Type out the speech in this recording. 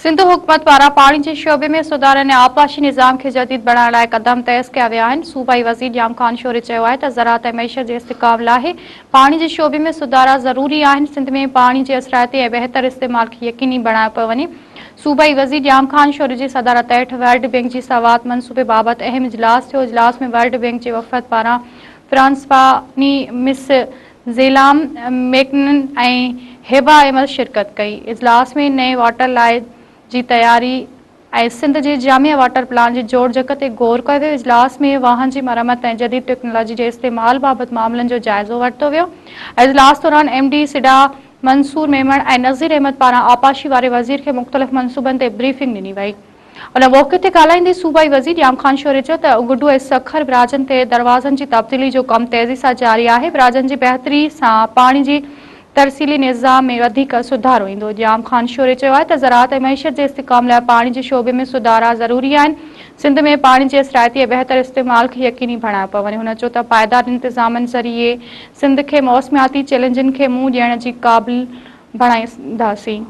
سنڌ حڪومت پاران پاڻي جي شعبي ۾ سڌارن ۽ آبپاشي نظام کي جديد بڻائڻ لاء قدم تيز ڪيا ويا آهن. صوبائي وزير ڄام خان شوري چيو آهي ته زراعت ۽ معيشت جي استحڪام لاء پاڻي جي شعبي ۾ سڌارا ضروري آهن، سنڌ ۾ پاڻي جي اثرائتي ۽ بهتر استعمال کي يقيني بڻايو پيو وڃي. صوبائي وزير ڄام خان شوري جي صدارت هيٺ ورلڊ بئنڪ جي سوات منصوبي بابت اهم اجلاس ٿيو، اجلاس ۾ ورلڊ بئنڪ جي وفد پاران فرانسواني مس زيلام ميڪنن ۽ هبا احمد شرڪت ڪئي. اجلاس ۾ نئين واٽر لاء جي تياري ۽ سنڌ جي جامع واٽر پلان جي جوڙجڪ تي غور ڪيو ويو. اجلاس ۾ واهن جي مرمت ۽ جديد ٽيڪنالاجي جي استعمال بابت معاملن جو جائزو ورتو ويو. اجلاس دوران M D SIDA Mansoor Memon ۽ Nazir Ahmed پاران آبپاشي واري وزير کي مختلف منصوبن تي بريفنگ ڏني وئي. ان موقعي تي ڳالهائيندي صوبائي وزير ڄام خان شوري چيو ته گڊو ۽ سکر براجن تي دروازن جي تبديلي جو ڪم تيزي سان جاري آهي، براجن جي بهتري سان پاڻي جي ترسيلي نظام ۾ وڌيڪ سڌارو ايندو. ڄام خان شوري چيو آهي ته زراعت ۽ معيشت جي استحڪام لاء پاڻي جي شعبي ۾ سڌارا ضروري آهن، سنڌ ۾ پاڻي جي اثرائتي ۽ بهتر استعمال کي يقيني بڻايو پيو وڃي. هن چيو ته پائيدار انتظامن ذريعي سنڌ کي موسمياتي چئلينجن کي منهن ڏيڻ جي قابل بڻائينداسين.